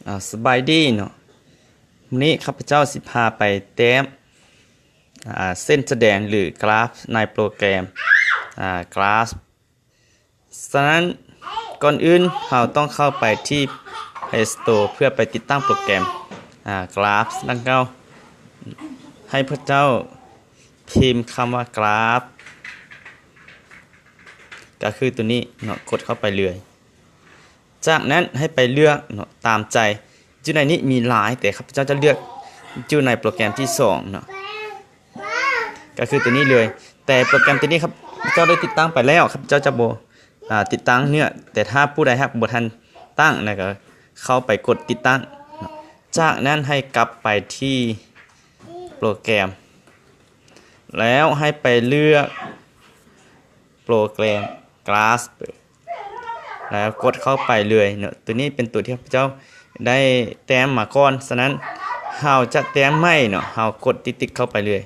ອ່າ ສະບາຍດີເນາະ. ມື້ນີ້ຂ້າພະເຈົ້າຊິພາໄປແຕ້ມ ອ່າ ເສັ້ນສະແດງ ຫຼື ກຣາຟ ໃນໂປຣແກຣມ ອ່າ Grasp. ສະນັ້ນ ກ່ອນອື່ນເຮົາຕ້ອງເຂົ້າໄປທີ່ Play Store ເພື່ອໄປຕິດຕັ້ງໂປຣແກຣມ ອ່າ Grasp ດັ່ງກ່າວ. ໃຫ້ພວກເຈົ້າພິມຄຳວ່າ Grasp ກໍຄືຕົວນີ້ເນາະ, ກົດເຂົ້າໄປເລີຍ. ຈາກນັ້ນໃຫ້ໄປເລືອກເນາະ ຕາມໃຈ. ຢູ່ໃນນີ້ມີຫຼາຍ, ແຕ່ຂ້າພະເຈົ້າຈະເລືອກຢູ່ໃນໂປຣແກຣມທີສອງເນາະ, ກໍຄືຕົວນີ້ເລີຍ. ແຕ່ໂປຣແກຣມຕົວນີ້ຂ້າພະເຈົ້າໄດ້ຕິດຕັ້ງໄປແລ້ວ, ຂ້າພະເຈົ້າຈະບໍ່ ອ່າ ຕິດຕັ້ງເນາະ. ແຕ່ຖ້າຜູ້ໃດຫາກບໍ່ທັນຕັ້ງນະ ກໍເຂົ້າໄປກົດຕິດຕັ້ງເນາະ. ຈາກນັ້ນໃຫ້ກັບໄປທີ່ໂປຣແກຣມ ແລ້ວໃຫ້ໄປເລືອກໂປຣແກຣມ Grasp ແລ້ວກົດເຂົ້າໄປເລີຍເນາະ. ຕົວນີ້ເປັນຕົວທີ່ຂ້າພະເຈົ້າໄດ້ແຕ້ມມາກ່ອນ, ສະນັ້ນເຮົາຈະແຕ້ມໃໝ່ເນາະ, ເຮົາກົດຕິກໆເຂົ້າໄປເລີຍ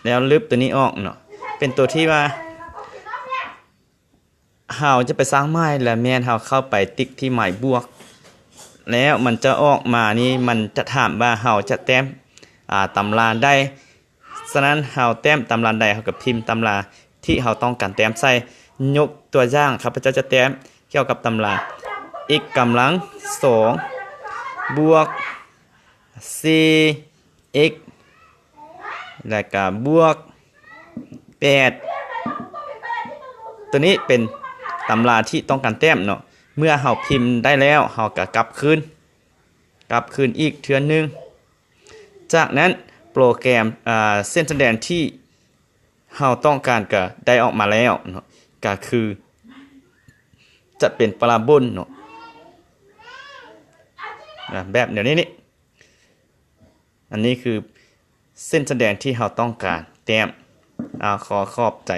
ແລ້ວລຶບຕົວນີ້ອອກເນາະ. ເປັນຕົວທີ່ວ່າເຮົາຈະໄປສ້າງໃໝ່ ແລະ ແມ່ນເຮົາເຂົ້າໄປຕິກທີ່ໝາຍບວກ ແລ້ວມັນຈະອອກມານີ້ ມັນຈະຖາມວ່າເຮົາຈະແຕ້ມ ອ່າ ຕຳລາໃດ. ສະນັ້ນເຮົາແຕ້ມຕຳລາໃດ ເຮົາກໍພິມຕຳລາທີ່ເຮົາຕ້ອງການແຕ້ມໃສ່. ຍົກຕົວຢ່າງ ຂ້າພະເຈົ້າຈະແຕ້ມກ່ຽວກັບຕຳລາ x ກຳລັງສອງບວກສີ່ x ແລ້ວກໍບວກແປດ. ຕົວນີ້ເປັນຕຳລາທີ່ຕ້ອງການແຕ້ມເນາະ. ເມື່ອເຮົາພິມໄດ້ແລ້ວ ເຮົາກໍກັບຄືນ ກັບຄືນອີກເທື່ອໜຶ່ງ. ຈາກນັ້ນໂປຣແກຣມ ອ່າ ເສັ້ນສະແດງທີ່ເຮົາຕ້ອງການກໍໄດ້ອອກມາແລ້ວເນາະ, ກໍຄືຈະເປັນປາຣາໂບນເນາະ, ອ່າ ແບບແນວນີ້ນີ້. ອັນນີ້ຄືເສັ້ນສະແດງທີ່ເຮົາຕ້ອງການແຕ້ມ. ອ່າ ຂໍຂອບໃຈ